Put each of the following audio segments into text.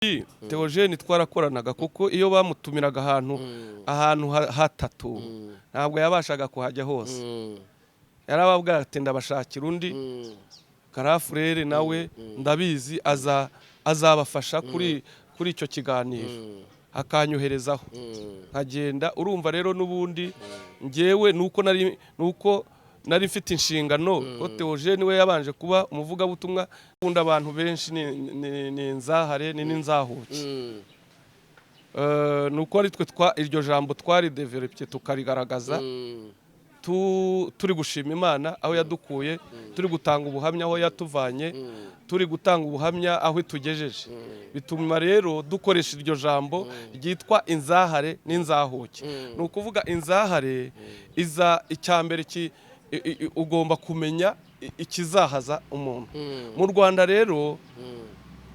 Theogene twarakoranaga, kuko iyo bamutumiraga ahantu hatatu ntabwo yabashaga kuhajya hose. Yarababwira ati: "Ndabashakira undi grand frère, nawe ndabizi azabafasha kuri icyo kiganiro," akanyoherezaho nkagenda. Urumva rero, n'ubundi njyewe nuko nari mfite inshingano ko Theogene we yabanje kuba umuvugabutumwa. Ukunda abantu benshi ni inzahare, ni n'inzahuke. Nuko ari twe iryo jambo twari développé, tukarigaragaza turi gushima Imana aho yadukuye, turi gutanga ubuhamya aho yatuvanye, turi gutanga ubuhamya aho itugejeje. Bituma rero dukoresha iryo jambo ryitwa inzahare n'inzahuke. Ni ukuvuga inzahare iza icyambere ugomba kumenya ikizahaza umuntu. Mu Rwanda rero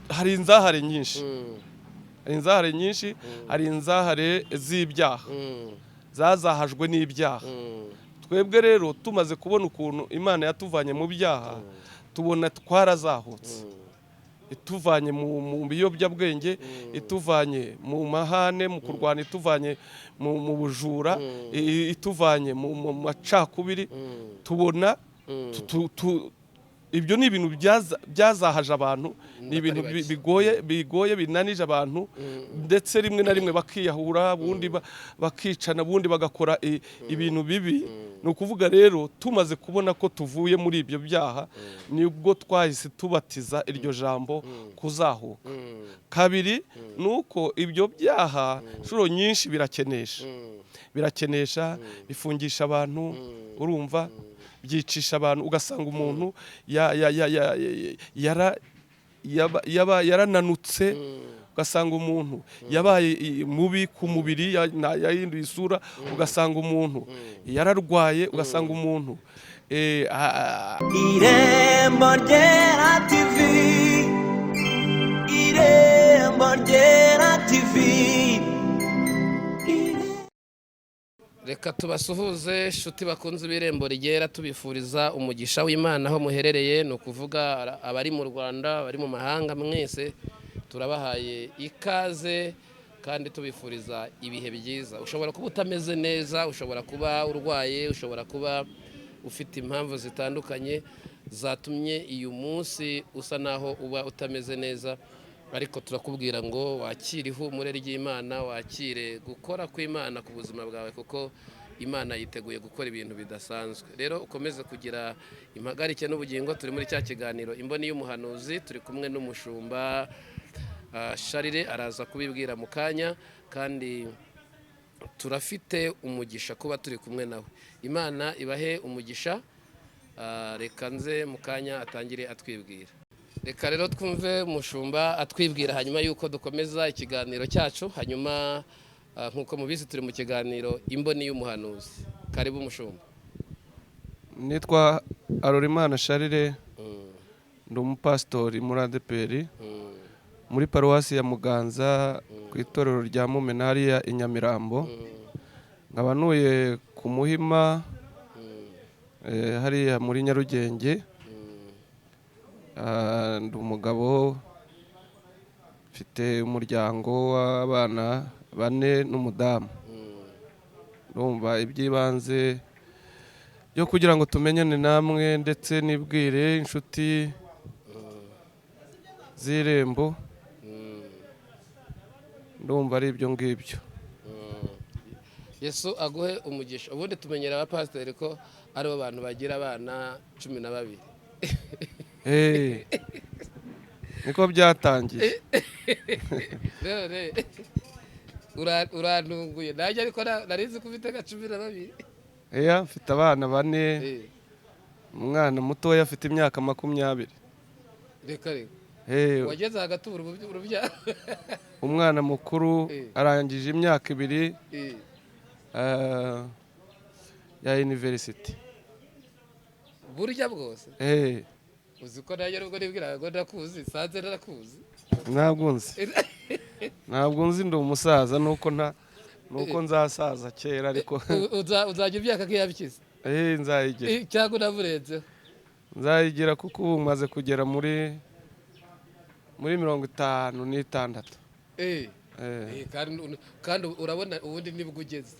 hari inzahare nyinshi, hari inzahare nyinshi, hari inzahare z'ibyaha zazahajwe n'ibyaha. Twebwe rero tumaze kubona ukuntu Imana yatuvanye mu byaha, tubona twarazahutse, ituvanye mu biyobyabwenge, ituvanye mu mahane, mu kurwana, ituvanye mu bujura, ituvanye mu macakubiri. Tubona ibyo ni ibintu byazahaje abantu, ni ibintu Batari bake. bigoye, binanije abantu, ndetse rimwe na rimwe bakiyahura, ubundi bakicana, ubundi bagakora ibintu bibi. Ni ukuvuga rero, tumaze kubona ko tuvuye muri ibyo byaha, nibwo twahise tubatiza iryo jambo kuzahuka. Kabiri ni uko ibyo byaha inshuro nyinshi birakenesha, birakenesha, bifungisha abantu, urumva, byicisha abantu, ugasanga umuntu yaba yarananutse, ugasanga umuntu yabaye mubi ku mubiri, yahinduye isura, ugasanga umuntu yararwaye, ugasanga umuntu Irembo Ryera TV, Irembo Ryera TV. Reka tubasuhuze, inshuti bakunze ibirembo rigera, tubifuriza umugisha w'Imana aho muherereye. Ni ukuvuga abari mu Rwanda, abari mu mahanga, mwese turabahaye ikaze kandi tubifuriza ibihe byiza. Ushobora kuba utameze neza, ushobora kuba urwaye, ushobora kuba ufite impamvu zitandukanye zatumye uyu munsi usa naho uba utameze neza, ariko turakubwira ngo wakire ihumure ry'Imana, wakire gukora kw'Imana ku buzima bwawe, kuko Imana yiteguye gukora ibintu bidasanzwe. Rero ukomeze kugira impagarike n'ubugingo. Turi muri cya kiganiro Imboni y'Umuhanuzi, turi kumwe n'umushumba Charles, araza kubibwira mu kanya, kandi turafite umugisha kuba turi kumwe nawe. Imana ibahe umugisha. Reka nze mu kanya atangire atwibwira. Reka rero twumve umushumba atwibwira, hanyuma yuko dukomeza ikiganiro cyacu. Hanyuma nk'uko mubizi, turi mu kiganiro Imboni y'Umuhanuzi. Karibu, umushumba. Nitwa Arorimana Charles, ndi umupasitori muri ADEPR, muri paruwasi ya Muganza, ku itorero rya Mumena hariya i Nyamirambo, nkaba ntuye ku Muhima, hariya muri Nyarugenge. Ndi umugabo, mfite umuryango w'abana bane n'umudamu. Ndumva iby'ibanze byo kugira ngo tumenyane namwe, ndetse nibwire inshuti z'Irembo, ndumva ari ibyo ngibyo. Yesu aguhe umugisha. Ubundi tumenyera abapasiteri ko aribo bantu bagira abana 12. Niko byatangiye. None urantunguye nanjye, ariko nari nzi ko ufite nka 12. Eya, mfite abana bane. Umwana mutoya afite imyaka 20. Reka reka! Wageze hagati ubura urubyaro. Umwana mukuru arangije imyaka 2 ya university. Burya bwose? Uzi ko nanjye nubwo nibwiraga ngo ndakuzi, sanze narakuzi. Ntabwo nzi, ntabwo nzi. Ndi umusaza, nuko nta nuko nzasaza kera, ariko Uzajya imyaka nk'iyabikize. Nzayigira. Cyangwa unaburenzeho. Nzayigira, kuko ubu maze kugera muri Muri 56. Eh. Eh. Kandi urabona ubundi nibwo ugeze.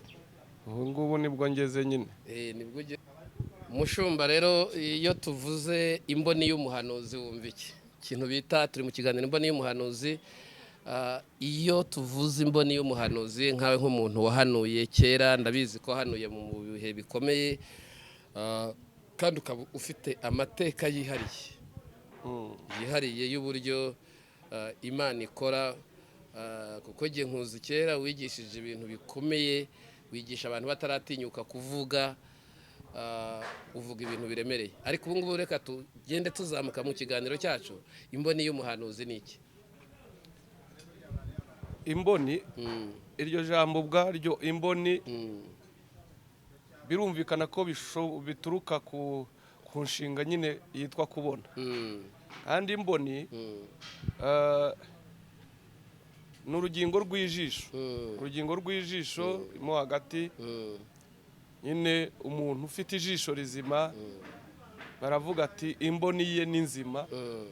Ubu ngubu nibwo ngeze nyine. Nibwo ugeze. Mushumba, rero iyo tuvuze imboni y'umuhanuzi wumva iki? Ikintu bita, turi mu kiganiro imboni y'umuhanuzi. Iyo tuvuze imboni y'umuhanuzi, nkawe nk'umuntu wahanuye kera, ndabizi ko wahanuye mu bihe bikomeye, kandi ukaba ufite amateka yihariye yihariye y'uburyo Imana ikora, kuko igihe nkuzi kera wigishije ibintu bikomeye, wigisha abantu bataratinyuka kuvuga, uvuga ibintu biremereye. Ariko ubu ngubu reka tugende tuzamuka mu kiganiro cyacu. Imboni y'umuhanuzi ni iki? Imboni, iryo jambo ubwaryo imboni, birumvikana ko bituruka ku nshinga nyine yitwa kubona. Kandi imboni ni urugingo rw'ijisho. Urugingo rw'ijisho mo hagati nyine, umuntu ufite ijisho rizima baravuga ati imboni ye ni nzima,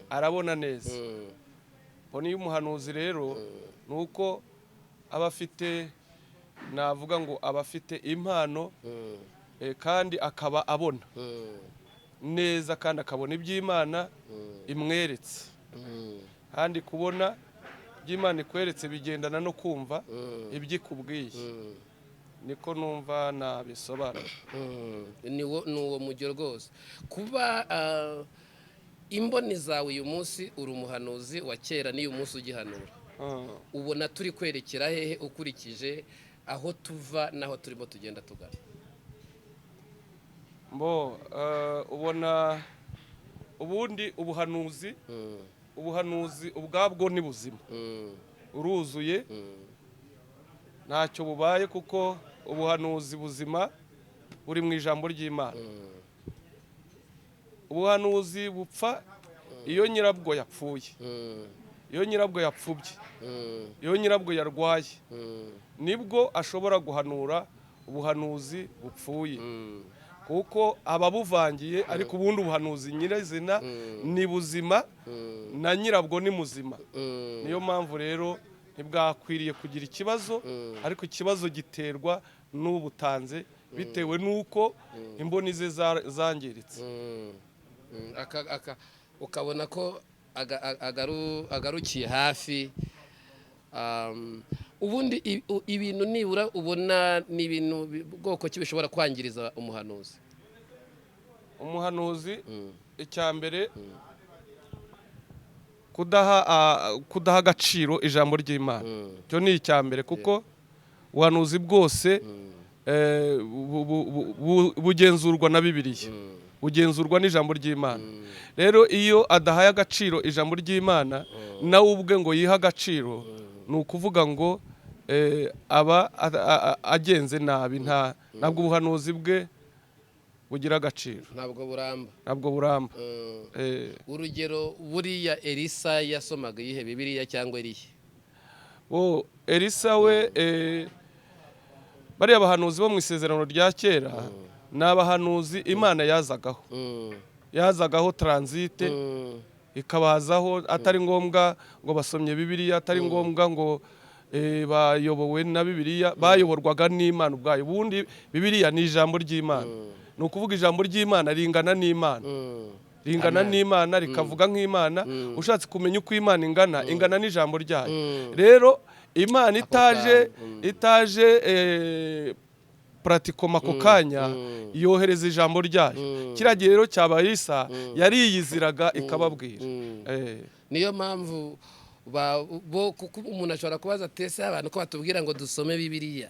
arabona neza. Imboni y'umuhanuzi rero ni uko aba afite, navuga ngo aba afite impano, kandi akaba abona neza, kandi akabona iby'Imana imweretse. Kandi kubona iby'Imana ikweretse bigendana no kumva ibyo ikubwiye. Niko numva nabisobanura. Ni uwo mujyo rwose. Kuba imboni zawe uyu munsi uri umuhanuzi wa kera, n'iyu munsi ugihanura, ubona turi kwerekera hehe ukurikije aho tuva n'aho turimo tugenda tugana? Mbo ubona ubundi ubuhanuzi, ubuhanuzi ubwabwo ni buzima, uruzuye, ntacyo bubaye, kuko ubuhanuzi buzima buri mu ijambo ry'Imana. Ubuhanuzi bupfa iyo nyirabwo yapfuye, iyo nyirabwo yapfubye, iyo nyirabwo yarwaye, nibwo ashobora guhanura ubuhanuzi bupfuye, kuko aba abuvangiye. Ariko ubundi ubuhanuzi nyirizina ni buzima, na nyirabwo ni muzima. Niyo mpamvu rero ntibwakwiriye kugira ikibazo, ariko ikibazo giterwa n'ubutanze bitewe n'uko imboni ze zangiritse. Ukabona ko agarukiye hafi. Ubundi ibintu nibura ubona ni ibintu bwoko ki bishobora kwangiriza umuhanuzi? Umuhanuzi, icya mbere, kudaha agaciro ijambo ry'Imana. Icyo ni icya mbere, kuko ubuhanuzi bwose bugenzurwa na Bibiliya, bugenzurwa n'ijambo ry'Imana. Rero iyo adahaye agaciro ijambo ry'Imana, nawe ubwe ngo yihe agaciro, ni ukuvuga ngo aba agenze nabi, ntabwo ubuhanuzi bwe bugira agaciro. Ntabwo buramba. Ntabwo buramba. Urugero, buriya Elisa yasomaga iyihe Bibiliya, cyangwa Eliya? Bo Elisa we, bariya bahanuzi bo mu Isezerano rya Kera ni abahanuzi Imana yazagaho, yazagaho transit, ikabazaho atari ngombwa ngo basomye Bibiliya, atari ngombwa ngo bayobowe na Bibiliya. Bayoborwaga n'Imana ubwayo. Ubundi Bibiliya ni ijambo ry'Imana. Ni ukuvuga ijambo ry'Imana ringana n'Imana, ringana Amen. n'Imana, rikavuga nk'Imana. Ushatse kumenya uko Imana ingana, ingana n'ijambo ryayo. Rero Imana itaje, kantu, itaje pratiquement ako kanya, yohereza ijambo ryayo. Kiriya gihe rero cyabaye Elisa yariyiziraga ikababwira. Niyo mpamvu bo, kuko umuntu ashobora kubaza ati: ese abantu ko batubwira ngo dusome Bibiliya,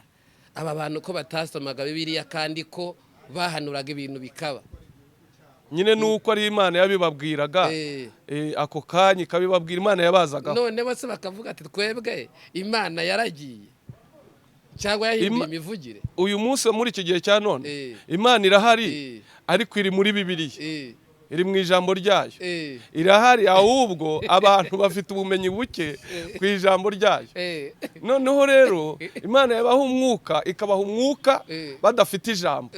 aba bantu ko batasomaga Bibiliya kandi ko bahanuraga ibintu bikaba? Nyine ni uko ari Imana yabibabwiraga, ako kanya ikabibabwira, Imana yabazagaho. None bose bakavuga ati: twebwe Imana yaragiye cyangwa yahinduye imivugire. Uyu munsi, muri iki gihe cya none, Imana irahari, ariko iri muri Bibiliya, iri mu ijambo ryayo. Irahari, ahubwo abantu bafite ubumenyi buke ku ijambo ryayo. Noneho rero Imana yabaha umwuka, ikabaha umwuka badafite ijambo.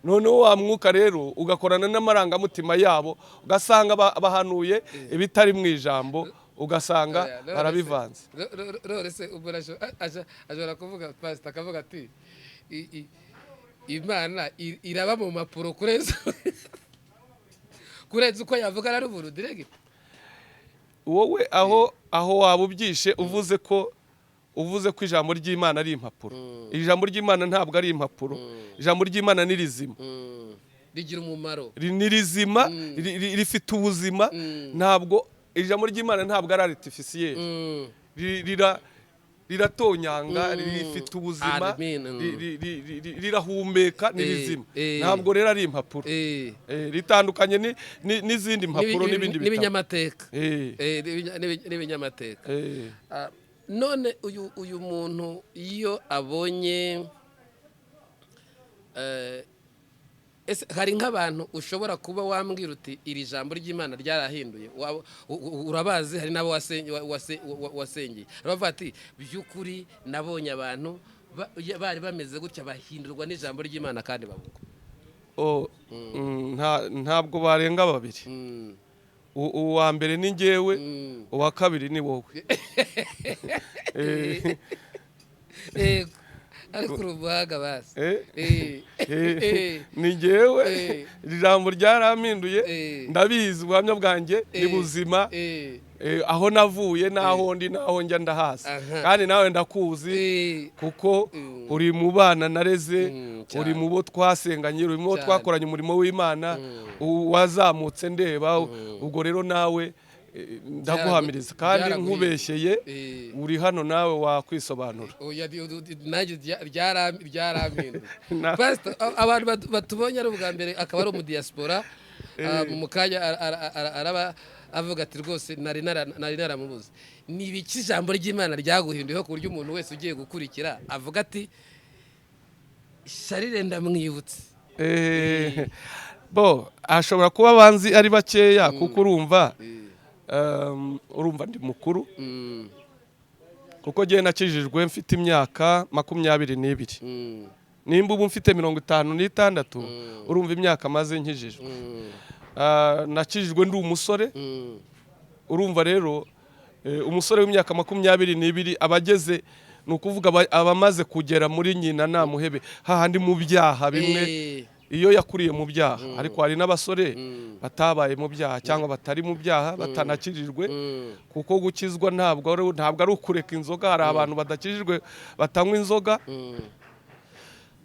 Noneho wa mwuka rero ugakorana n'amarangamutima yabo, ugasanga bahanuye ibitari mu ijambo. Ugasanga Oya, none se- barabivanze. None se umuntu ashobora kuvuga, pasita, akavuga ati: "Imana iraba mu mpapuro kurenza uko yavuga na ruguru direct." Wowe aho waba ubyishe, uvuze ko ijambo ry'Imana ari impapuro. Ijambo ry'Imana ntabwo ari impapuro, ijambo ry'Imana ni rizima. Rigira umumaro. Ni rizima, rifite ubuzima. Ntabwo ijambo ry'Imana ntabwo ari artificiel. Riratonyanga, rifite ubuzima. Amen. Rirahumeka, ni rizima. Ntabwo rero ari impapuro. Ritandukanye n'izindi mpapuro n'ibindi bitabo. N'ibinyamateka. N'ibinyamateka. Ah, none uyu muntu iyo abonye, ese hari nk'abantu ushobora kuba wambwira uti: "Iri jambo ry'Imana ryarahinduye"? Urabazi, hari n'abo wasengeye baravuga ati: "By'ukuri nabonye abantu bari bameze gutya bahindurwa n'ijambo ry'Imana kandi bavuga." Oh, ntabwo barenga babiri. Uwa mbere ni njyewe, uwa kabiri ni wowe. Yego, ariko uri umuhanga basi. Ni njyewe. Iri jambo ryarampinduye. Ndabizi, ubuhamya bwanjye ni buzima. Aho navuye n'aho ndi n'aho njya ndahazi. Kandi nawe ndakuzi kuko uri mu bana nareze, uri mu bo twasenganye, uri mu bo twakoranye umurimo w'Imana, wazamutse ndeba. Ubwo rero nawe ndaguhamiriza kandi Byaraguhiye. nkubeshyeye, uri hano nawe wakwisobanura. Oya, nanjye ryarampinduye. Pastor, abantu batubonye ari ubwa mbere, akaba ari umudiyasipora, mu kanya araba avuga ati: "Rwose nari naramubuze." Ni ibiki ijambo ry'Imana ryaguhinduyeho ku buryo umuntu wese ugiye gukurikira avuga ati: "Sharire ndamwibutse"? Bo ashobora kuba abanzi ari bakeya, kuko urumva, urumva ndi mukuru, kuko ngewe nakijijwe mfite imyaka 22. Nimba ubu mfite 56, urumva imyaka maze nkijijwe. Ah, nakijijwe ndi umusore. Urumva rero, umusore w'imyaka 22 aba ageze, ni ukuvuga aba amaze kugera muri nyina namuhebe, hahandi mu byaha bimwe, iyo yakuriye mu byaha. Ariko hari n'abasore batabaye mu byaha cyangwa batari mu byaha, batanakijijwe, kuko gukizwa ntabwo ari ukureka inzoga. Hari abantu badakijijwe batanywa inzoga.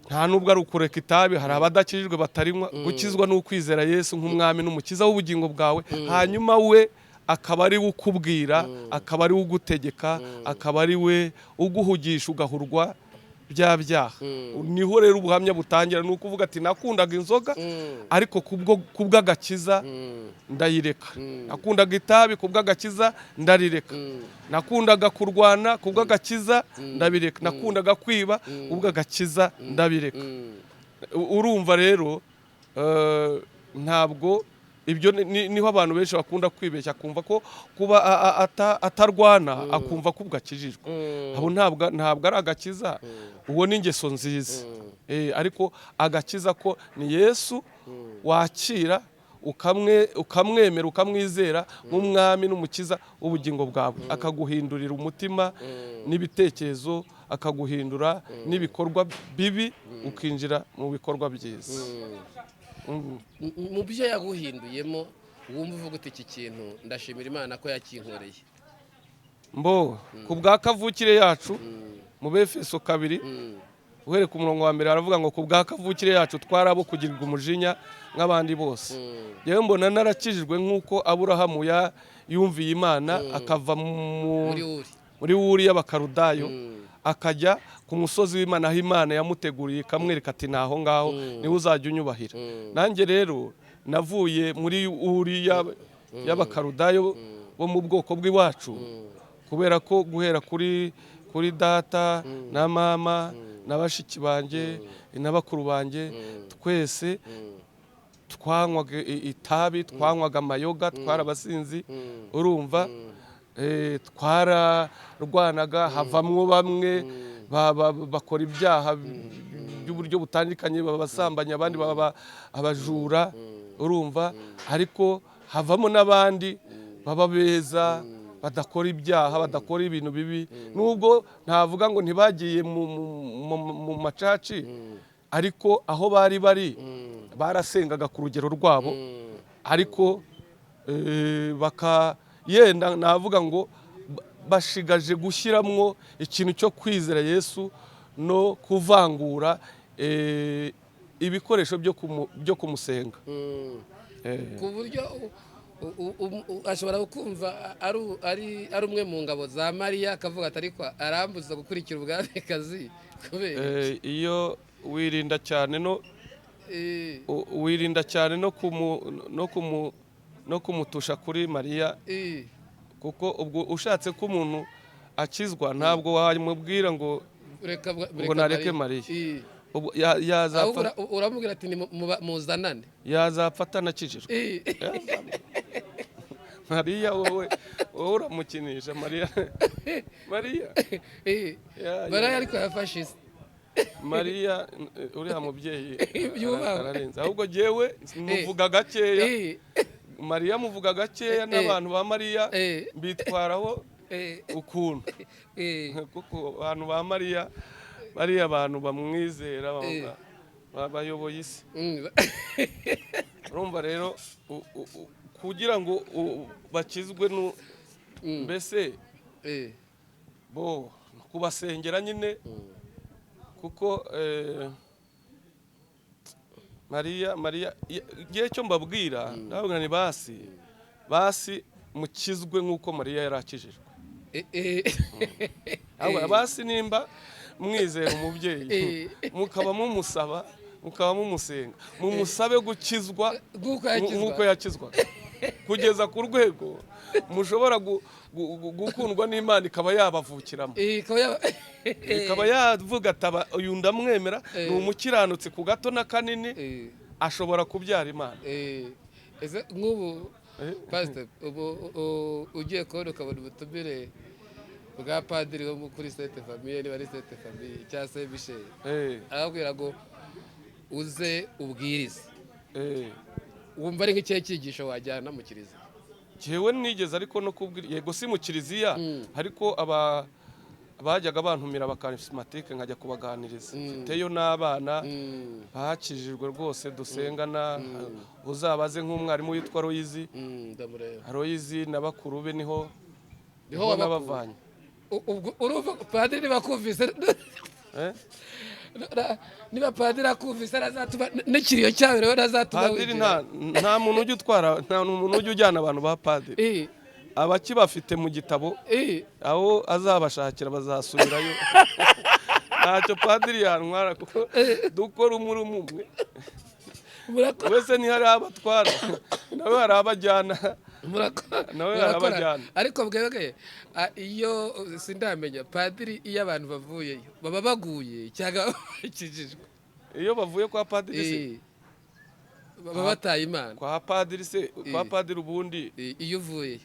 Nta nubwo ari ukureka itabi, hari abadakijijwe batarinywa. Gukizwa ni ukwizera Yesu nk'umwami n'umukiza w'ubugingo bwawe, hanyuma we akaba ari we ukubwira, akaba ari we ugutegeka, akaba ari we uguhugisha ugahurwa bya byaha. Niho rero ubuhamya butangira, ni ukuvuga ati: "Nakundaga inzoga, ariko kubw'agakiza ndayireka. Nakundaga itabi, kubw'agakiza ndarireka. Nakundaga kurwana, kubw'agakiza ndabireka. Nakundaga kwiba, kubw'agakiza ndabireka." Urumva rero, ntabwo ibyo niho abantu benshi bakunda kwibeshya, akumva ko kuba atarwana, akumva ko ubwo akijijwe. Abo ntabwo ari agakiza, uwo ni ingeso nziza. Ariko agakiza ko ni Yesu wakira, ukamwemera, ukamwizera nk'umwami n'umukiza w'ubugingo bwawe, akaguhindurira umutima n'ibitekerezo, akaguhindura n'ibikorwa bibi, ukinjira mu bikorwa byiza. Mu byo yaguhinduyemo wumva uvuga uti: "Iki kintu ndashimira Imana ko yakinkoreye"? Mbo ku bwa kavukire yacu, mu Befeso 2, uhereye ku murongo wa mbere, aravuga ngo ku bwa kavukire yacu twari abo kugirirwa umujinya nk'abandi bose. Yewe, mbona narakijijwe nk'uko Aburahamu yumviye Imana akava muri Uri, muri Uri y'Abakarudayo, akajya ku musozi w'Imana aho Imana yamuteguriye, ikamwereka ati: "Naho ngaho niwe uzajya unyubahira." Nanjye rero navuye muri Uri y'Abakarudayo bo mu bwoko bw'iwacu, kubera ko guhera kuri data na mama na bashiki banjye na bakuru banjye, twese twanywaga itabi, twanywaga amayoga, twarabasinzi. Urumva, twararwanaga, havamwo bamwe bakora ibyaha by'uburyo butandukanye, babasambanya, abandi baba abajura. Urumva, ariko havamo n'abandi baba beza. Badakora ibyaha, badakora ibintu bibi, nubwo ntavuga ngo ntibagiye mu macaci, ariko aho bari bari barasengaga ku rugero rwabo, ariko baka yenda navuga ngo bashigaje gushyiramo ikintu cyo kwizera Yesu no kuvangura ibikoresho byo kumusenga. Ku buryo ashobora kumva ari umwe mu ngabo za Mariya, akavuga ati ariko arambuza gukurikira ubwamikazi kubera Iyo wirinda cyane no wirinda cyane no kumutusha kuri Mariya, kuko ubwo ushatse ko umuntu akizwa ntabwo wamubwira ngo reka ngo nareke Mariya. Ubwo Ahubwo yazapfa uramubwira ati muzanane. Yazapfa atanakijijwe. Mariya, wowe uramukinisha Mariya, Mariya. Ya, Mariya ya. Ariko yafashe isi. Mariya, uriya mubyeyi Yubahwe. ararenze. Ahubwo jyewe muvuga gakeya. Mariya muvuga gakeya, n'abantu ba Mariya mbitwaraho ukuntu, kuko abantu ba Mariya, bariya abantu bamwizera bayoboye isi. Urumva rero kugira ngo bakizwe mbese bo kubasengera nyine, kuko Mariya igihe cyo mbabwira ndababwira ni basi basi mukizwe nk'uko Mariya yari akijijwe. Ahubwo basi nimba mwizera umubyeyi, mukaba mumusaba, mukaba mumusenga, mumusabe gukizwa nk'uko yakizwa. Nk'uko yakizwaga, kugeza ku rwego mushobora gukundwa n'Imana ikaba yabavukiramo, Ikaba ikaba yavuga ati "Aba, uyu ndamwemera, ni umukiranutsi ku gato na kanini, ashobora kubyara Imana." Ese nk'ubu pastor, ubu ugiye kubona ukabona ubutumire bwa padiri wo kuri Sainte Famille, niba ari Sainte Famille cyangwa se Michel, arababwira ngo uze ubwirize, wumva ari nk'ikihe cyigisho wajyana mu kiliziya? Jewe nigeze ariko no kubwira, yego si mu kiliziya, ariko aba bajyaga bantumira abakarismatike nkajya kubaganiriza, mfiteyo n'abana bakijijwe rwose dusengana. Uzabaze nk'umwarimu witwa Royizi. Ndamureba. Royizi na bakuru be niho Niho niho wabakuye. nabavanye. Ubwo urumva padiri niba akumvise Eh? niba padiri akumvise arazatuma n'ikiriyo cyawe rero ntazatuma Padiri wigira. nta muntu ujya utwara, nta muntu ujya ujyana abantu ba padiri. Abakibafite mu gitabo, aho azabashakira bazasubirayo. Ntacyo padiri yantwara kuko dukora umurimo umwe. Wese ntihari abatwara, nawe hari abajyana. Nawe Murakora. arabajyana. Ariko bwebwe iyo sindamenya padiri, iyo abantu bavuyeyo baba baguye cyangwa bakijijwe? Iyo bavuye kwa padiri se? Baba bataye Imana. Kwa padiri se, kwa padiri ubundi Iyo uvuyeyo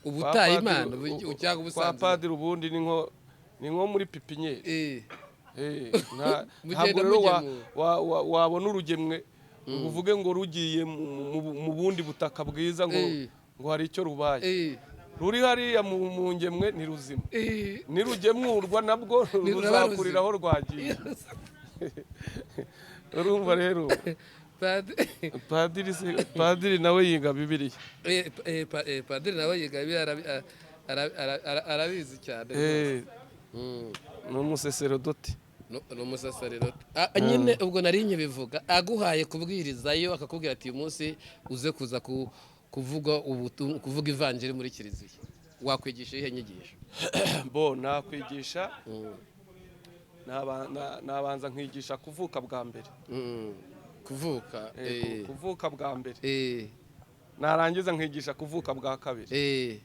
uba kwa utaye padiri Imana cyangwa kwa ubusanzwe padiri ubundi ni nko muri pipinyeri. Mugenda Ntabwo rero mugemura. wabona urugemwe ngo uvuge ngo rugiye mu bundi butaka bwiza ngo ngo hari icyo rubaye. Ruri hariya mu ngemwe ni ruzima. Nirugemurwa nabwo Ni ruraba ruzakurira aho rwagiye. Urumva rero padiri se, padiri nawe yiga Bibiliya. Padiri nawe yiga Bibiliya, arabizi cyane. Ni umuseserodoti. Ni umusasariroti. Nyine ubwo nari nkibivuga, aguhaye kubwirizayo akakubwira ati uyu munsi uze kuza kuvuga kuvuga ivanjiri muri kiliziya, wakwigisha iyihe nyigisho? Bo nakwigisha nabanza nkigisha kuvuka bwa mbere. Kuvuka. Kuvuka bwa mbere, narangiza nkigisha kuvuka bwa kabiri.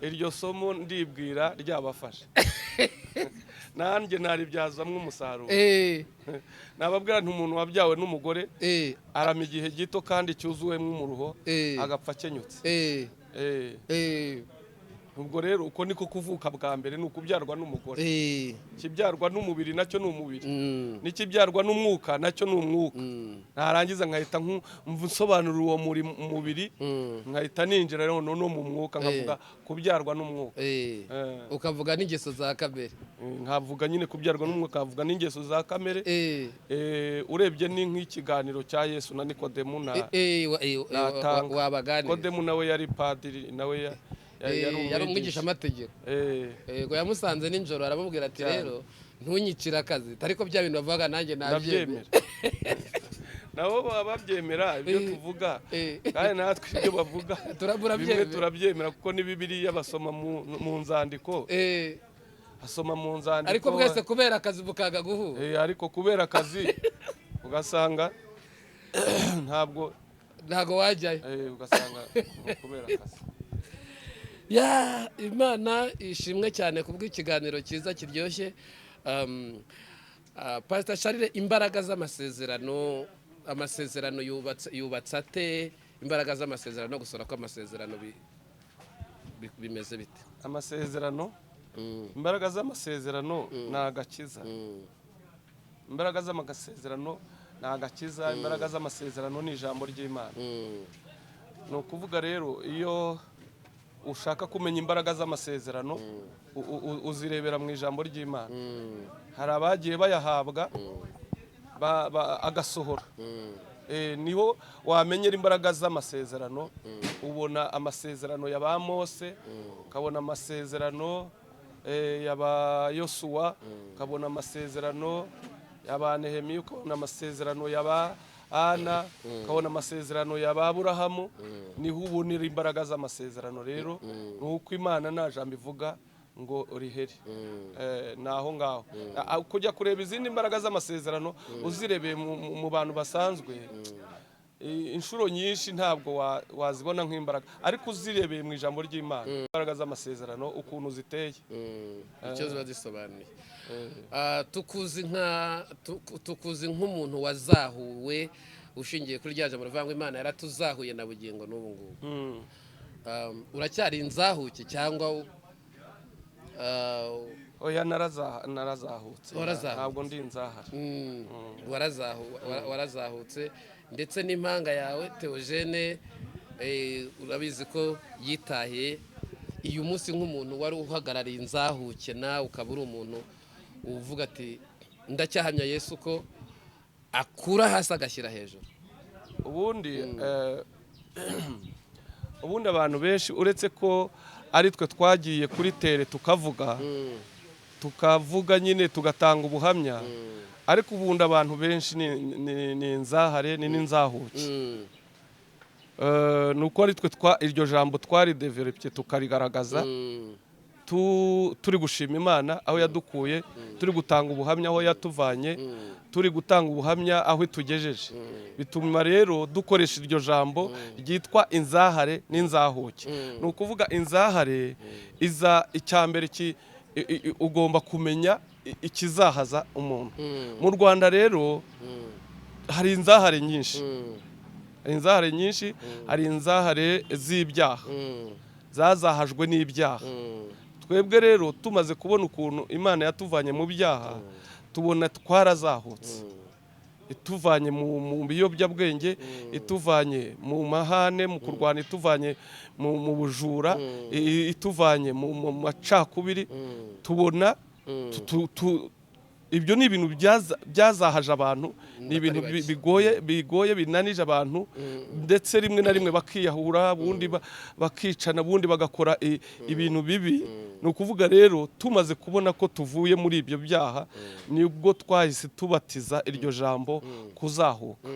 Iryo somo ndibwira ryabafasha, nanjye naribyazamo umusaruro. Nababwira nti umuntu wabyawe n'umugore arama igihe gito kandi cyuzuwemo umuruho, agapfa akenyutse. Ubwo rero uko niko kuvuka bwa mbere, ni ukubyarwa n'umugore. Ikibyarwa n'umubiri nacyo ni umubiri, n'ikibyarwa n'umwuka nacyo ni umwuka. Narangiza nkahita nsobanura uwo muri mubiri, nkahita ninjira rero no mu mwuka, nkavuga kubyarwa n'umwuka. Ukavuga n'ingeso za kamere. Nkavuga nyine kubyarwa n'umwuka, nkavuga n'ingeso za kamere. Urebye ni nk'ikiganiro cya Yesu na Nikodemu na natanga. Wabaganiriza. Nikodemu nawe yari padiri, nawe yari Yari umwigisha. Umwigishamategeko. Yego, yamusanze nijoro, aramubwira ati: "Rero ntunyicire akazi, ariko bya bintu bavuga nanjye nabyemera." Ndabyemera. Nabo baba babyemera ibyo tuvuga, kandi natwe ibyo bavuga Murabyemera. bimwe turabyemera, kuko ni Bibiliya basoma mu nzandiko, basoma mu nzandiko. Ariko mwese kubera akazi mukaga guhura. Ariko kubera akazi ugasanga ntabwo Ntabwo wajyayo. Ugasanga ni kubera akazi. Ya, Imana ishimwe cyane kubw'ikiganiro cyiza kiryoshye. Pastor Charles, imbaraga z'amasezerano, amasezerano yubatse ate? Imbaraga z'amasezerano no gusora kw'amasezerano bimeze bite? Amasezerano, imbaraga z'amasezerano ni agakiza. Imbaraga z'amasezerano ni agakiza, imbaraga z'amasezerano ni ijambo ry'Imana. Ni ukuvuga rero, iyo ushaka kumenya imbaraga z'amasezerano, uzirebera mu ijambo ry'Imana. Hari abagiye bayahabwa agasohora. Niho wamenyera imbaraga z'amasezerano. Ubona amasezerano ya ba Mose, ukabona amasezerano ya ba Yosuwa, ukabona amasezerano ya ba Nehemiya, ukabona amasezerano ya ba Ana, ukabona amasezerano ya ba Aburahamu. Niho ubonera imbaraga z'amasezerano. Rero ni uko Imana nta jambo ivuga ngo rihere. Ni aho ngaho. Kujya kureba izindi mbaraga z'amasezerano uzirebeye mu bantu basanzwe, inshuro nyinshi ntabwo wazibona nk'imbaraga, ariko uzirebeye mu ijambo ry'Imana, imbaraga z'amasezerano ukuntu ziteye. Icyo ziba zisobanuye. Tukuzi nk'umuntu wazahuwe, ushingiye kuri rya jambo rivuga ngo Imana yaratuzahuye na bugingo n'ubu ngubu. Uracyari inzahuke cyangwa Oya, narazahutse. Warazahutse. Ntabwo ndi inzahara. Warazahutse, ndetse n'impanga yawe Theogene, urabizi ko yitahiye uyu munsi nk'umuntu wari uhagarariye inzahuke, nawe ukaba uri umuntu uvuga ati: "Ndacyahamya Yesu ko akura hasi agashyira hejuru." Ubundi abantu benshi, uretse ko ari twe twagiye kuri terrain tukavuga, tukavuga nyine, tugatanga ubuhamya, ariko ubundi abantu benshi ni inzahare, ni n'inzahuke. Ni uko ari twe iryo jambo twari développé, tukarigaragaza, turi gushima Imana aho yadukuye, turi gutanga ubuhamya aho yatuvanye, turi gutanga ubuhamya aho itugejeje. Bituma rero dukoresha iryo jambo ryitwa inzahare n'inzahuke. Ni ukuvuga inzahare iza icya mbere ugomba kumenya ikizahaza umuntu. Mu Rwanda rero hari inzahare nyinshi, hari inzahare nyinshi, hari inzahare z'ibyaha, zazahajwe n'ibyaha. Twebwe rero tumaze kubona ukuntu Imana yatuvanye mu byaha, tubona twarazahutse, ituvanye mu biyobyabwenge, ituvanye mu mahane, mu kurwana, ituvanye mu bujura, ituvanye mu macakubiri. Tubona ibyo ni ibintu byazahaje abantu, ni ibintu Batari bake. bigoye, binanije abantu, ndetse rimwe na rimwe bakiyahura, ubundi bakicana, ubundi bagakora ibintu bibi. Ni ukuvuga rero, tumaze kubona ko tuvuye muri ibyo byaha, nibwo twahise tubatiza iryo jambo kuzahuka.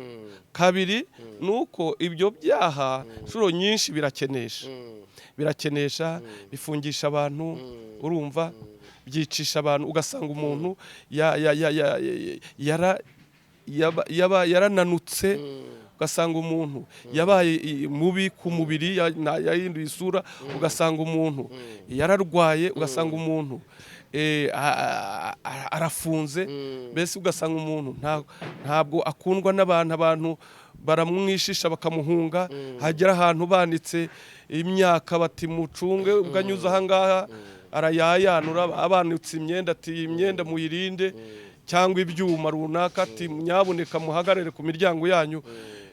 Kabiri ni uko ibyo byaha inshuro nyinshi birakenesha, birakenesha, bifungisha abantu, urumva, byicisha abantu, ugasanga umuntu yarananutse. Ugasanga umuntu yabaye mubi ku mubiri, yahinduye isura, ugasanga umuntu yararwaye, ugasanga umuntu arafunze, mbese ugasanga umuntu ntabwo akundwa n'abantu, abantu baramwishisha bakamuhunga, hagera ahantu banitse imyaka bati mucunge ubwo anyuze ahangaha arayayanura, abanitse imyenda ati iyi myenda muyirinde, cyangwa ibyuma runaka ati nyabuneka muhagarare ku miryango yanyu,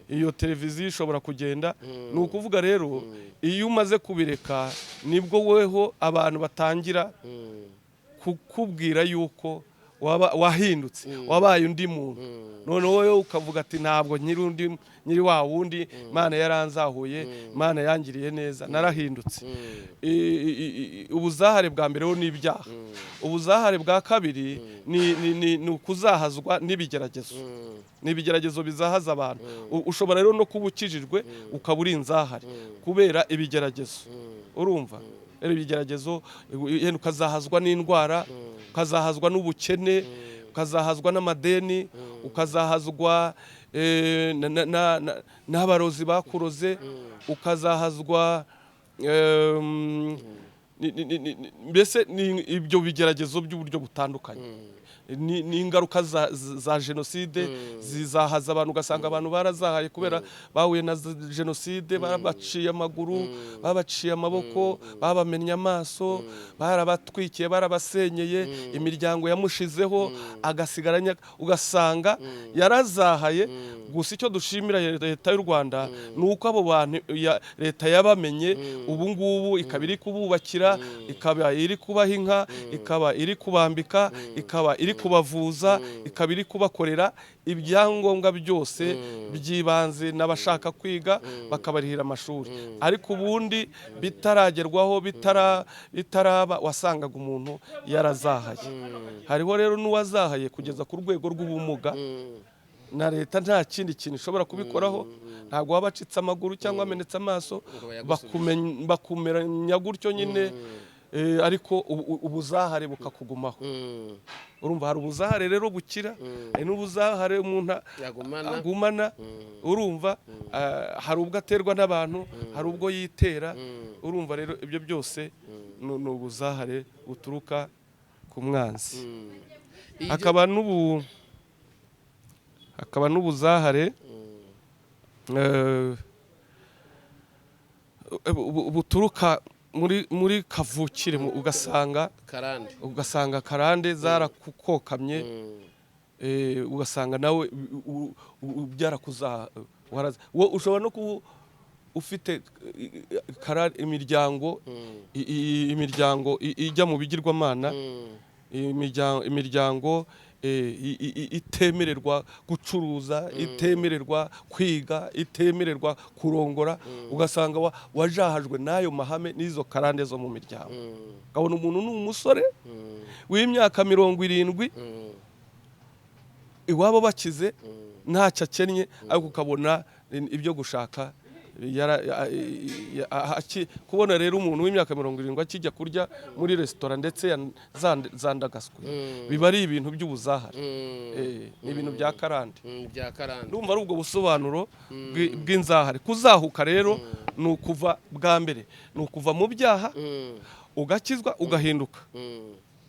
iyo televiziyo ishobora kugenda. Ni ukuvuga rero iyo umaze kubireka nibwo weho abantu batangira kukubwira yuko waba wahindutse, wabaye undi muntu. Noneho wowe ukavuga ati ntabwo nkiri undi, nkiri wa wundi, Imana yaranzahuye, Imana yangiriye neza, narahindutse. Ubuzahare bwa mbere ho ni ibyaha. Ubuzahare bwa kabiri ni ukuzahazwa n'ibigeragezo, ni ibigeragezo bizahaza abantu. Ushobora rero no kuba ukijijwe ukaba uri inzahare kubera ibigeragezo. Urumva rero ibigeragezo, yenda ukazahazwa n'indwara, ukazahazwa n'ubukene, ukazahazwa n'amadeni, ukazahazwa n'abarozi bakuroze, ukazahazwa mbese ni ibyo bigeragezo by'uburyo butandukanye, ni ingaruka za jenoside zizahaza abantu, ugasanga abantu barazahaye kubera bahuye na jenoside, babaciye amaguru, babaciye amaboko, babamennye amaso, barabatwikiye, barabasenyeye, imiryango yamushizeho agasigara ugasanga yarazahaye. Gusa icyo dushimira leta y'u Rwanda ni uko abo bantu leta yabamenye, ubu ngubu ikaba iri kububakira, ikaba iri kubaha inka, ikaba iri kubambika, ikaba iri kubavuza, ikaba iri kubakorera ibyangombwa byose by'ibanze, n'abashaka kwiga bakabarihira amashuri. Ariko ubundi bitaragerwaho, bitaraba, wasangaga umuntu yarazahaye. Hariho rero n'uwazahaye kugeza ku rwego rw'ubumuga, na leta nta kindi kintu ishobora kubikoraho, ntabwo waba acitse amaguru cyangwa amenetse amaso ngo bayagusubize. Bakumeranya gutyo nyine, ariko ubuzahare bukakugumaho. Urumva hari ubuzahare rero bukira, hari n'ubuzahare umuntu yagumana. Agumana. Urumva hari ubwo aterwa n'abantu, hari ubwo yitera. Urumva rero ibyo byose ni ubuzahare buturuka ku mwanzi. Hakaba n'ubuzahare buturuka muri kavukire, ugasanga karande. Ugasanga karande zarakukokamye, ugasanga nawe byarakuza wo ushobora no kuba ufite imiryango imiryango ijya mu bigirwamana, imiryango itemererwa gucuruza, itemererwa kwiga, itemererwa kurongora, ugasanga wajahajwe n'ayo mahame n'izo karande zo mu miryango. Ukabona umuntu ni umusore w'imyaka 70, iwabo bakize, ntacyo akennye, ariko ukabona ibyo gushaka kubona rero umuntu w'imyaka 70 akijya kurya muri resitora ndetse zandagaswe, biba ari ibintu by'ubuzahare. Ni ibintu bya karande. Bya karande. Ndumva ari ubwo busobanuro bw'inzahare. Kuzahuka rero ni ukuva bwa mbere, ni ukuva mu byaha, ugakizwa, ugahinduka,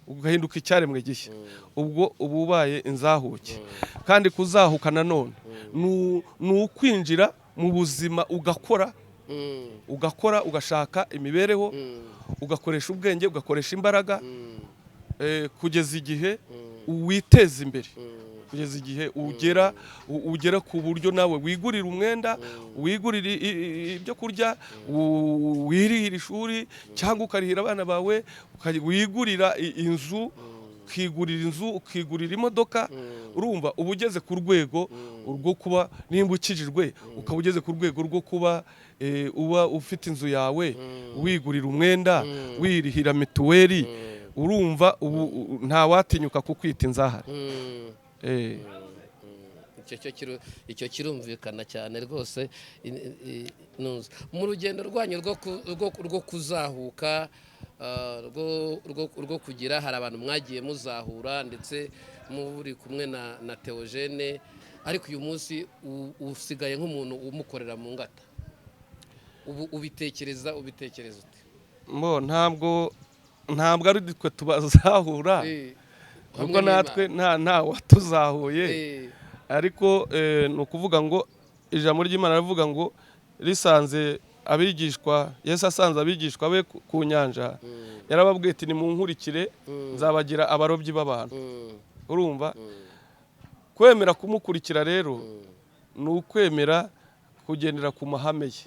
ugahinduka icyaremwe gishya, ubwo uba ubaye inzahuke. Kandi kuzahuka nanone ni ukwinjira mu buzima, ugakora, ugakora, ugashaka imibereho, ugakoresha ubwenge, ugakoresha imbaraga, kugeza igihe witeza imbere, kugeza igihe ugera ku buryo nawe wigurira umwenda, wigurira ibyo kurya, wirihira ishuri cyangwa ukarihira abana bawe, wigurira inzu, ukigurira inzu, ukigurira imodoka. Urumva uba ugeze ku rwego rwo kuba, nimba ukijijwe, ukaba ugeze ku rwego rwo kuba uba ufite inzu yawe, wigurira umwenda, wirihira mituweli. Urumva ubu ntawatinyuka kukwita inzahare. Icyo kirumvikana cyane rwose. Nuza mu rugendo rwanyu rwo kuzahuka, rwo kugira, hari abantu mwagiye muzahura ndetse muri kumwe na Theogene. Ariko uyu munsi usigaye nk'umuntu umukorera mu ngata. Ubu ubitekereza ute? Mbo ntabwo ari twe tubazahura, Hamwe kuko natwe n'Imana. nta watuzahuye. Ariko ni ukuvuga ngo ijambo ry'Imana rivuga ngo risanze abigishwa, Yesu asanze abigishwa be ku nyanja, yarababwiye ati: "Nimunkurikire, nzabagira abarobyi b'abantu." Urumva, kwemera kumukurikira rero ni ukwemera kugendera ku mahame ye.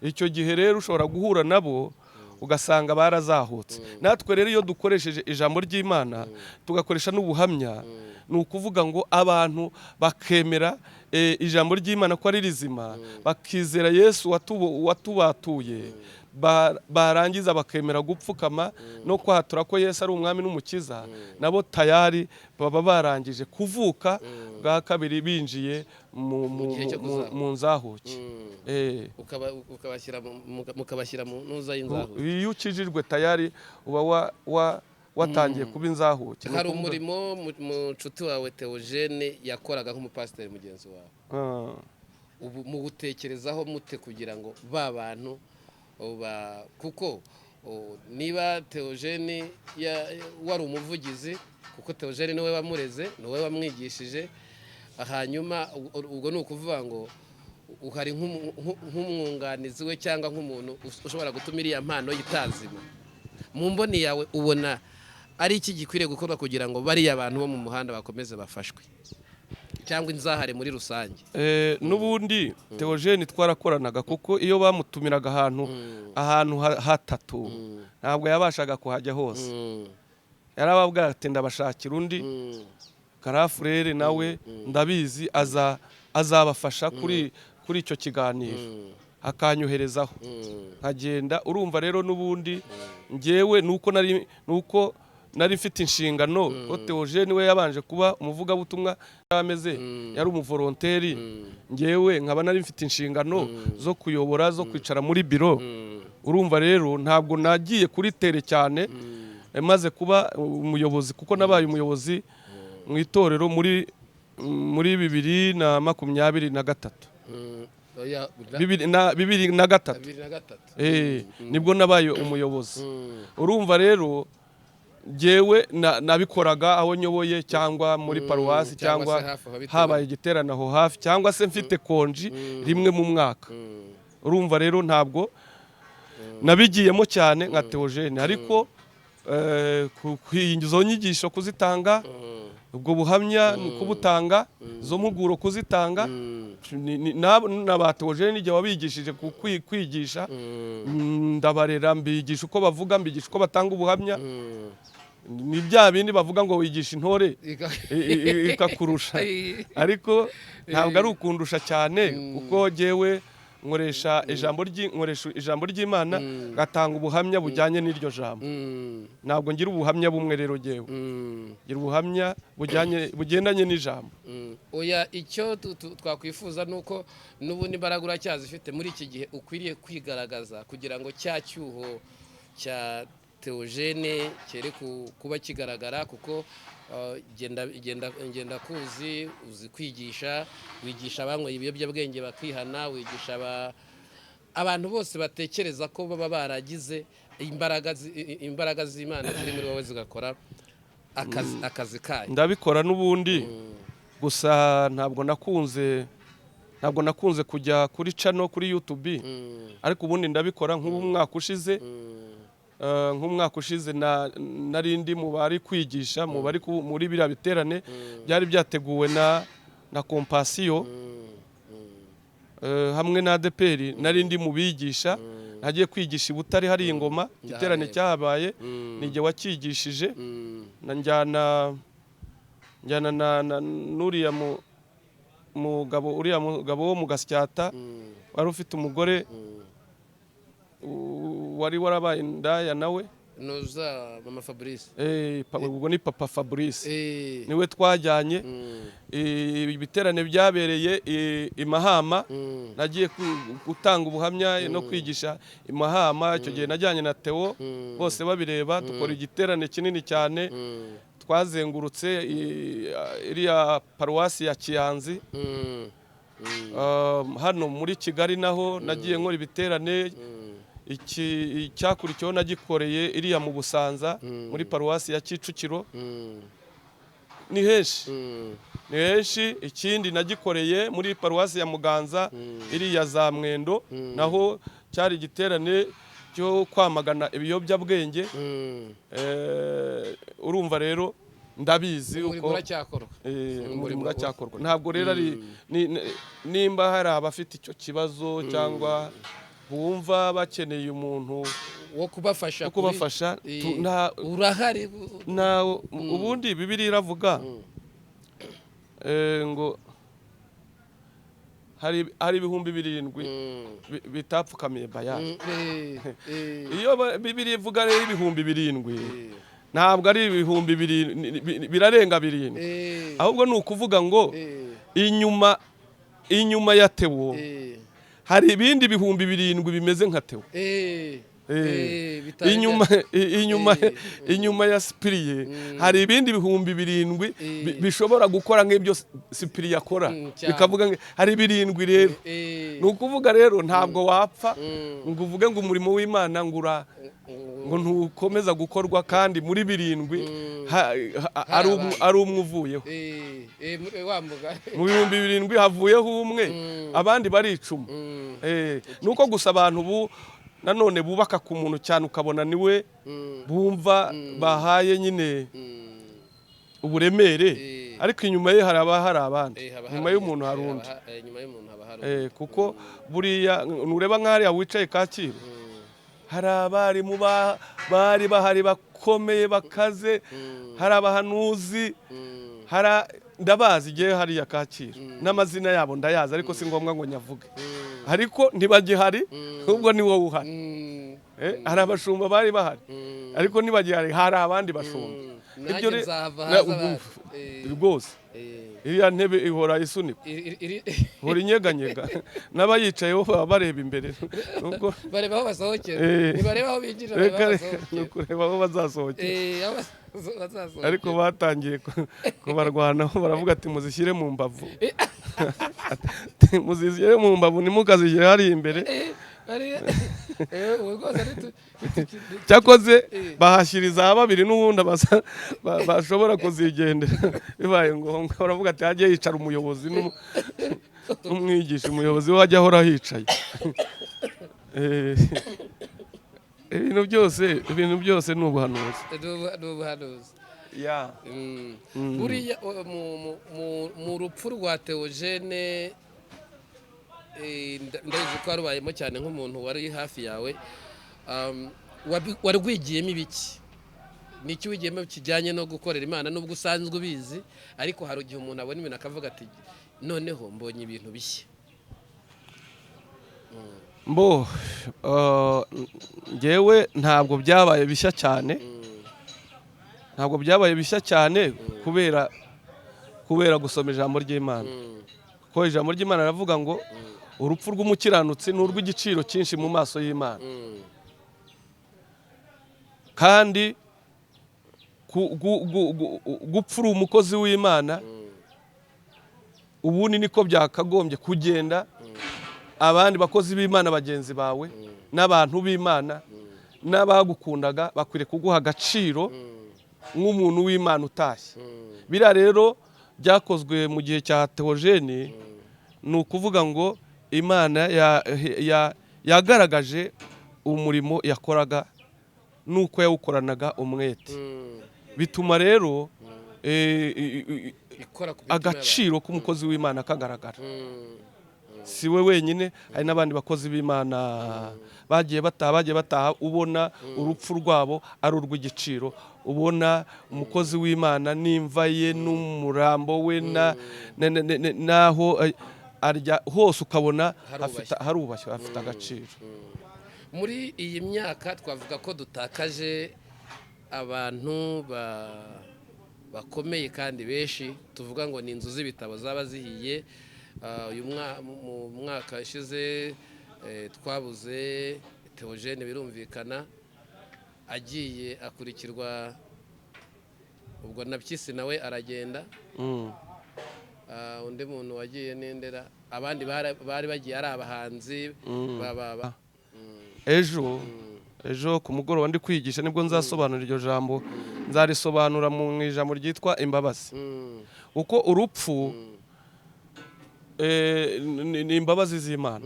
Icyo gihe rero ushobora guhura nabo ugasanga barazahutse. Natwe rero iyo dukoresheje ijambo ry'Imana, tugakoresha n'ubuhamya, ni ukuvuga ngo abantu bakemera ijambo ry'Imana ko ari rizima, bakizera Yesu watubatuye, barangiza bakemera gupfukama no kwatura ko Yesu ari umwami n'umukiza, nabo tayari baba barangije kuvuka bwa kabiri, binjiye gihe cyo kuzahuka. mu nzahuke. Mukabashyira mu ntuza y'inzahuke. Iyo ukijijwe tayari uba watangiye kuba inzahuke. Ni Hari ukuvuga- umurimo mu nshuti wawe Theogene yakoraga nk'umupasiteri mugenzi wawe. Ubu muwutekerezaho mute kugira ngo ba bantu kuko niba Theogene wari umuvugizi, kuko Theogene niwe wamureze, niwe wamwigishije, hanyuma ubwo ni ukuvuga ngo uhari nk'umwunganizi we cyangwa nk'umuntu ushobora gutuma iriya mpano yitazima mu mboni yawe, ubona ari iki gikwiriye gukorwa kugira ngo bariya bantu bo mu muhanda bakomeze bafashwe, cyangwa inzahare muri rusange? N'ubundi Theogene twarakoranaga, kuko iyo bamutumiraga ahantu hatatu ntabwo yabashaga kuhajya hose. Yarababwira ati: "Ndabashakira undi karafurere, nawe ndabizi azabafasha kuri icyo kiganiro," akanyoherezaho nkagenda. Urumva rero n'ubundi njyewe nuko nari mfite inshingano, ko Theogene we yabanje kuba umuvugabutumwa ameze yari umuvolonteri, njyewe nkaba nari mfite inshingano zo kuyobora, zo kwicara muri biro. Urumva rero ntabwo nagiye kuri terrain cyane maze kuba umuyobozi, kuko nabaye umuyobozi mu itorero muri 2023. Oya, 2003. 2003. Nibwo nabaye umuyobozi. Urumva rero jyewe nabikoraga aho nyoboye, cyangwa muri paruwasi, cyangwa cyangwa se hafi aho bitewe. Habaye igiterane aho hafi, cyangwa se mfite konji rimwe mu mwaka. Urumva rero ntabwo nabigiyemo cyane nka Theogene, ariko izo nyigisho kuzitanga, ubwo buhamya kubutanga, izo mpuguro kuzitanga, na ba Theogene igihe wabigishije kwigisha, ndabarera, mbigisha uko bavuga, mbigisha uko batanga ubuhamya. Ni bya bindi bavuga ngo wigisha intore ikakurusha, ariko ntabwo ari ukundusha cyane, kuko jyewe nkoresha ijambo ry'Imana, ngatanga ubuhamya bujyanye n'iryo jambo. Ntabwo ngira ubuhamya bumwe rero jyewe, ngira ubuhamya bujyanye bugendanye n'ijambo. Oya, icyo twakwifuza ni uko n'ubundi imbaraga uracyazifite muri iki gihe, ukwiriye kwigaragaza kugira ngo cya cyuho cya Theogene cyere kuba kigaragara, kuko genda kuzi uzi kwigisha, wigisha abanyweye ibiyobyabwenge bakihana, wigisha abantu bose batekereza ko baba baragize imbaraga z'Imana ziri muri wowe zigakora akazi kayo. Ndabikora n'ubundi, gusa ntabwo nakunze kujya kuri channel kuri YouTube, ariko ubundi ndabikora. Nk'ubu mwaka ushize nk'umwaka ushize nari ndi mu bari kwigisha mu bari muri biriya biterane byari byateguwe na Compassion hamwe na ADEPR. Nari ndi mu bigisha, nagiye kwigisha i Butare hari ingoma, igiterane Ndahareba. cyahabaye ni wakigishije, na njyana na n'uriya mugabo, uriya mugabo wo mu Gasyata wari ufite umugore wari warabaye indaya nawe. Nuza mama Fabrice. Ubwo ni papa Fabrice, niwe twajyanye. Ibiterane byabereye i Mahama. Nagiye gutanga ubuhamya no kwigisha i Mahama. Icyo gihe najyanye na Theo, bose babireba, dukora igiterane kinini cyane. Twazengurutse iriya paruwasi ya Kiyanzi. Hano muri Kigali naho nagiye nkora ibiterane. Icyakurikiyeho nagikoreye iriya mu Busanza, muri paruwasi ya Kicukiro. Ni henshi, ni henshi. Ikindi nagikoreye muri paruwasi ya Muganza, iriya za Mwendo, naho cyari igiterane cyo kwamagana ibiyobyabwenge. Urumva rero ndabizi Umurimo uko uracyakorwa. Umurimo uracyakorwa. Ntabwo rero ari nimba hari abafite icyo kibazo cyangwa bumva bakeneye umuntu wo kubafasha wo kubafasha, urahari. Nta ubundi Bibiliya iravuga ngo hari 7000 bitapfukamiye Bayali. Iyo Bibiliya ivuga rero 7000, ntabwo ari 7000, birarenga 7, ahubwo ni ukuvuga ngo inyuma ya Tewo hari ibindi 7000 bimeze nka Tewo. Inyuma ya Sipiriye hari ibindi 7000 bishobora gukora nk'ibyo Sipiriye akora. Cyane. Bikavuga ngo hari 7 rero. Ni ukuvuga rero ntabwo wapfa ngo uvuge ngo umurimo w'Imana ngo ngo ntukomeza gukorwa, kandi muri 7 ari umwe uvuyeho. Wa mugani. Mu 7000 havuyeho umwe, abandi baricuma. Nuko gusa abantu ubu nanone bubaka ku muntu cyane, ukabona niwe bumva bahaye nyine uburemere, ariko inyuma ye haraba hari abandi. Haba hari Inyuma y'umuntu hari undi. Inyuma y'umuntu haba hari undi. Kuko buriya nureba nk'hariya wicaye Kacyiru, hari abarimu bari bahari bakomeye bakaze, hari abahanuzi, hari ndabazi igihe hariya Kacyiru n'amazina yabo ndayazi, ariko si ngombwa ngo nyavuge, ariko ntibagihari, ahubwo ni wowe uhari. Hari abashumba bari bahari, ariko ntibagihari, hari abandi bashumba. Nanjye Ibyo nzahava haza abandi. Rwose iriya ntebe ihora isunikwa, ihora inyeganyega, n'abayicayeho baba bareba imbere. Nubwo Bareba aho basohokera. Ntibareba aho binjirira, reka bareba aho reka, ni basohokera. ukureba aho bazasohokera. Aho bazasohokera. Ariko batangiye kubarwanaho, baravuga ati muzishyire mu mbavu, muzishyire mu mbavu, ntimukazishyire hariya imbere. Ubu rwose Cyakoze bahashyiriza babiri n'ubundi bashobora kuzigendera bibaye ngombwa. Baravuga ati hajye hicara umuyobozi n'umwigisha, umuyobozi we ajya ahora hicaye. Ibintu byose ni ubuhanuzi. Ni ubuhanuzi. Ya. Buriya mu rupfu rwa Theogene, ndabizi ko warubayemo cyane nk'umuntu wari hafi yawe, warwigiyemo ibiki? Ni iki wigiyemo kijyanye no gukorera Imana, nubwo usanzwe ubizi, ariko hari igihe umuntu abona ibintu akavuga ati noneho mbonye ibintu bishya? Mbo njyewe ntabwo byabaye bishya cyane, ntabwo byabaye bishya cyane kubera gusoma ijambo ry'Imana, kuko ijambo ry'Imana riravuga ngo urupfu rw'umukiranutsi ni urw'igiciro cyinshi mu maso y'Imana. Kandi gupfa uri umukozi w'Imana, ubundi niko byakagombye kugenda. Abandi bakozi b'Imana bagenzi bawe n'abantu b'Imana n'abagukundaga bakwiriye kuguha agaciro nk'umuntu w'Imana utashye. Biriya rero byakozwe mu gihe cya Theogene, ni ukuvuga ngo Imana yagaragaje umurimo yakoraga n'uko yawukoranaga umwete, bituma rero Ikora ku mitima. agaciro k'umukozi w'Imana kagaragara. Si we wenyine, hari n'abandi bakozi b'Imana bagiye bataha, bagiye bataha ubona urupfu rwabo ari urw'igiciro, ubona umukozi w'Imana n'imva ye n'umurambo we n'aho arya hose ukabona Harubashywe. Harubashywe, hafite agaciro. Muri iyi myaka twavuga ko dutakaje abantu bakomeye kandi benshi, tuvuga ngo ni inzu z'ibitabo zaba zihiye. Uyu mu mwaka ushize twabuze Theogene, birumvikana agiye akurikirwa Ubwo na Mpyisi nawe aragenda. Undi muntu wagiye n'indera, abandi bari bagiye ari abahanzi Ejo ku mugoroba ndi kwigisha, nibwo nzasobanura iryo jambo, nzarisobanura mu ijambo ryitwa imbabazi, kuko urupfu ni imbabazi z'Imana.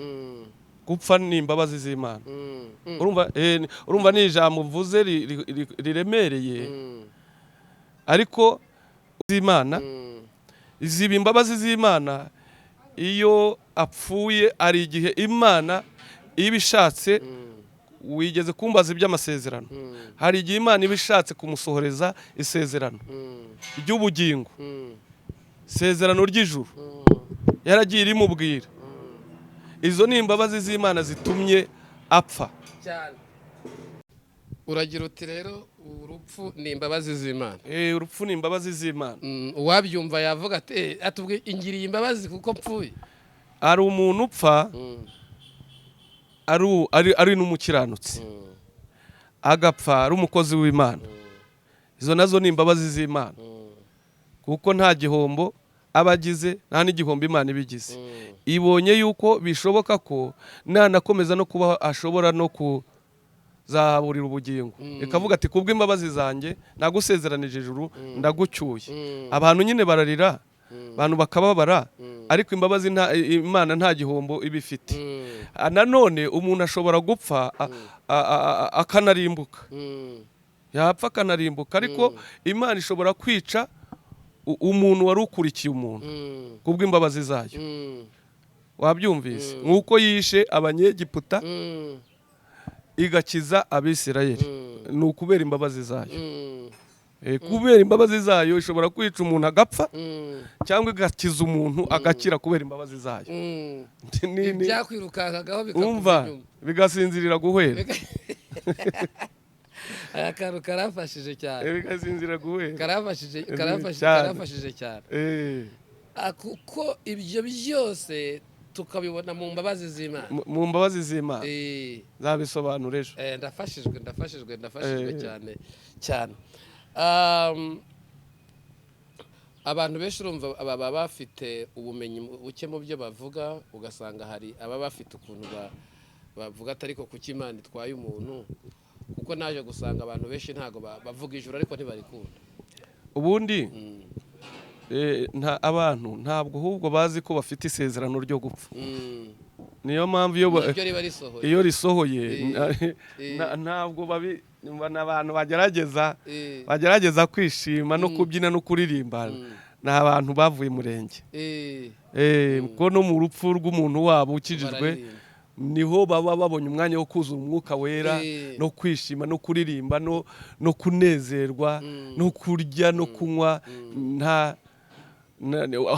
Gupfa ni imbabazi z'Imana. Urumva ni ijambo mvuze riremereye, ariko z'Imana ziba imbabazi z'Imana. Iyo apfuye, ari igihe Imana iba ishatse. Wigeze kumbaza iby'amasezerano. Hari igihe Imana iba ishatse kumusohoreza isezerano ry'ubugingo, isezerano ry'ijuru yaragiye rimubwira. Izo ni imbabazi z'Imana zitumye apfa. Cyane. Uragira uti rero urupfu ni imbabazi z'Imana. Urupfu ni imbabazi z'Imana. Uwabyumva yavuga ati: "Atubwiye ingiriye imbabazi kuko mpfuye." Hari umuntu upfa ari n'umukiranutsi, agapfa ari umukozi w'Imana. Izo nazo ni imbabazi z'Imana, kuko nta gihombo aba agize, nta n'igihombo Imana iba igize. Ibonye yuko bishoboka ko nanakomeza no kubaho ashobora no kuzaburira ubugingo, ikavuga ati: "Kubw'imbabazi zanjye nagusezeranije ijuru, ndagucyuye." Abantu nyine bararira, abantu bakababara, ariko imbabazi Imana nta gihombo iba ifite. Nanone umuntu ashobora gupfa akanarimbuka, yapfa akanarimbuka, ariko Imana ishobora kwica umuntu wari ukurikiye umuntu kubw'imbabazi zayo. Wabyumvise? Nk'uko yishe Abanyegiputa igakiza Abisirayeli, ni ukubera imbabazi zayo. Kubera imbabazi zayo ishobora kwica umuntu agapfa, cyangwa igakiza umuntu agakira kubera imbabazi zayo. Ibyakwirukankagaho bikakuva Umva, inyuma. bigasinzirira guhera. Aya kantu karamfashije cyane. Bigasinzira guhera. Karamfashije, karamfashije. Cyane. Karamfashije cyane. Kuko ibyo byose tukabibona mu mbabazi z'Imana. Mu mbabazi z'Imana. Nzabisobanura ejo. Ndafashijwe, ndafashijwe, ndafashijwe cyane cyane. Abantu benshi urumva baba bafite ubumenyi buke mu byo bavuga, ugasanga hari ababa bafite ukuntu bavuga ati: "Ariko kuki Imana itwaye umuntu?" Kuko naje gusanga abantu benshi ntabwo bavuga ijuru, ariko ntibarikunda. Ubundi nta abantu ntabwo ahubwo bazi ko bafite isezerano ryo gupfa. Niyo mpamvu iyo Niryo riba risohoye. Iyo risohoye, ntabwo babi ni abantu bagerageza bagerageza kwishima no kubyina no kuririmba, ni abantu bavuye murenge. Kuko no mu rupfu rw'umuntu wabo ukijijwe, Bararirimba. niho baba babonye umwanya wo kuzura Umwuka Wera, no kwishima no kuririmba no kunezerwa no kurya no kunywa. Nta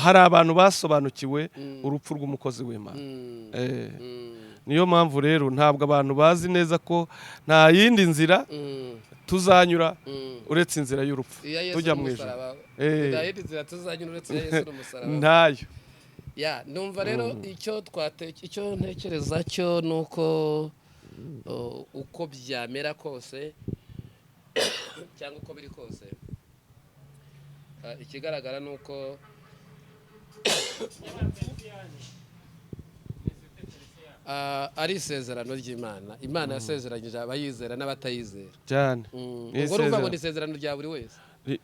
hari abantu basobanukiwe urupfu rw'umukozi w'Imana. Niyo mpamvu rero ntabwo abantu bazi neza ko nta yindi nzira tuzanyura uretse inzira y'urupfu Iya Yesu tujya mu ijuru. n'umusaraba. Nta yindi nzira tuzanyura uretse iya Yesu n'umusaraba. Ntayo. Ya, numva rero icyo ntekereza cyo ni uko uko byamera kose cyangwa uko biri kose, ikigaragara ni uko ari isezerano ry'Imana. Imana yasezeranyije abayizera n'abatayizera. Cyane. Ni Ubwo urumva ngo isezerano. ni isezerano rya buri wese.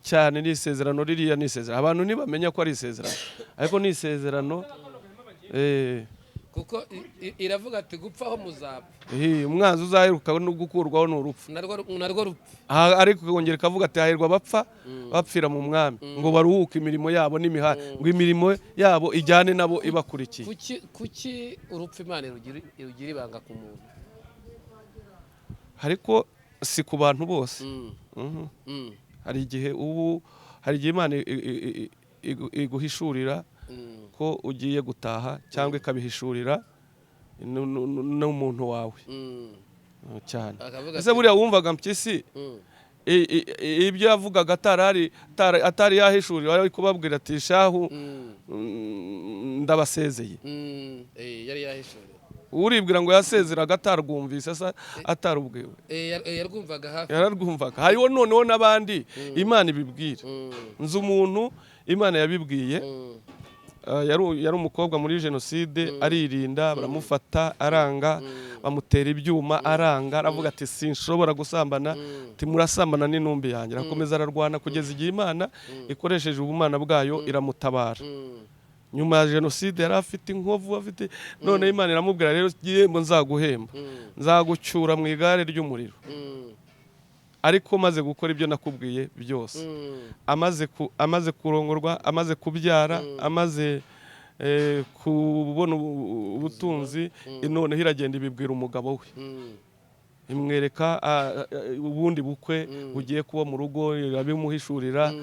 Cyane, ni isezerano ririya, ni isezerano. Abantu ntibamenya ko ari isezerano, ariko ni isezerano. Kuko iravuga ati: "Gupfa aho muzapfa." Umwanzi uzaheruka no gukurwaho ni urupfu. Narwo rupfa. Aha, ariko ikongera ikavuga ati: "Hahirwa abapfa bapfira mu Mwami, ngo baruhuke imirimo yabo n'imihati, ngo imirimo yabo ijyane nabo ibakurikiye." Kuki urupfu Imana irugira ibanga ku muntu? Ariko si ku bantu bose. Hari igihe ubu, hari igihe Imana iguhishurira ko ugiye gutaha, cyangwa ikabihishurira n'umuntu wawe. Cyane. Akavuga Ese ati- buriya wumvaga Mpyisi ibyo yavugaga atari yahishurira, ari kubabwira ati: "Shahu, ndabasezeye"? Yari yahishuriwe. Uribwira ngo yasezeraga atarwumvise, atarubwiwe? Yarwumvaga hafi. Yararwumvaga. Hariho noneho n'abandi Imana ibibwira. Nzi umuntu Imana yabibwiye. Yari umukobwa muri jenoside, aririnda, baramufata aranga, bamutera ibyuma aranga, aravuga ati: "Sinshobora gusambana." Ati: "Murasambana n'intumbi yanjye." Arakomeza ararwana kugeza igihe Imana ikoresheje ubumana bwayo iramutabara. Nyuma ya jenoside yari afite inkovu afite. None Imana iramubwira: "Rero igihembo nzaguhemba, nzagucyura mu igare ry'umuriro, ariko maze gukora ibyo nakubwiye byose." Amaze kurongorwa, amaze kubyara, amaze kubona ubutunzi, noneho iragenda ibibwira umugabo we, imwereka ubundi bukwe bugiye kuba mu rugo, irabimuhishurira.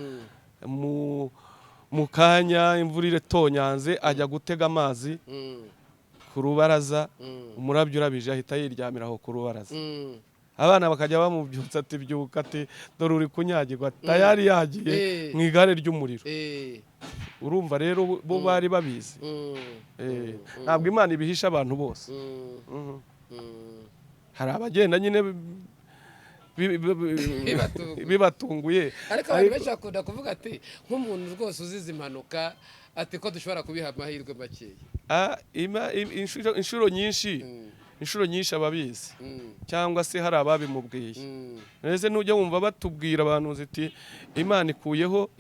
Mu kanya imvura iretonyanze, ajya gutega amazi ku rubaraza, umurabyo urabije, ahita yiryamira aho ku rubaraza. Abana bakajya bamubyutsa ati: "Byuka," ati: "Dore uri kunyagirwa." Tayari yagiye mu igare ry'umuriro. Urumva rero bo bari babizi. Ntabwo Imana ibihisha abantu bose. Hari abagenda nyine Bibatunguye. Bibatunguye. Ariko abantu benshi bakunda kuvuga ati nk'umuntu rwose uzize impanuka, ati ko dushobora kubiha amahirwe makeya. Inshuro nyinshi ababizi cyangwa se hari ababimubwiye. Mbese nujya wumva batubwira abantu ziti Imana ikuyeho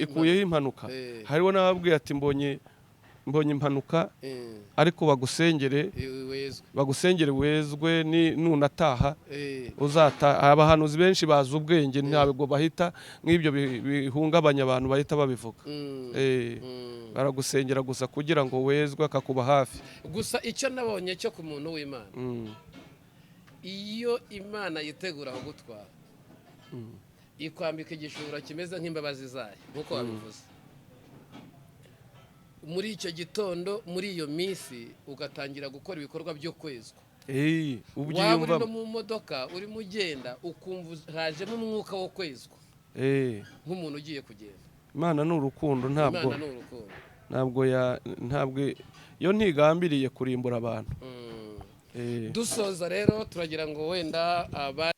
ikuyeho impanuka. Hariho n'ababwiye ati mbonye impanuka, ariko bagusengere, wezwe. Bagusengere wezwe, ni nunataha uzata. Abahanuzi benshi bazi ubwenge, ntabwo bahita nk'ibyo bihungabanya abantu bahita babivuga. Baragusengera gusa kugira ngo wezwe, akakuba hafi. Gusa icyo nabonye cyo ku muntu w'Imana, iyo Imana yitegura kugutwara, ikwambika igishura kimeze nk'imbabazi zayo, nk'uko wabivuze muri icyo gitondo, muri iyo minsi ugatangira gukora ibikorwa byo kwezwa. Waba uri Ubyiyumvamo. no mu modoka urimo ugenda, ukumva hajemo umwuka wo kwezwa nk'umuntu ugiye kugenda. Imana ni urukundo, ntabwo Imana ni urukundo. Ntabwo ya ntabwo yo ntigambiriye kurimbura abantu. Dusoza rero, turagira ngo wenda aba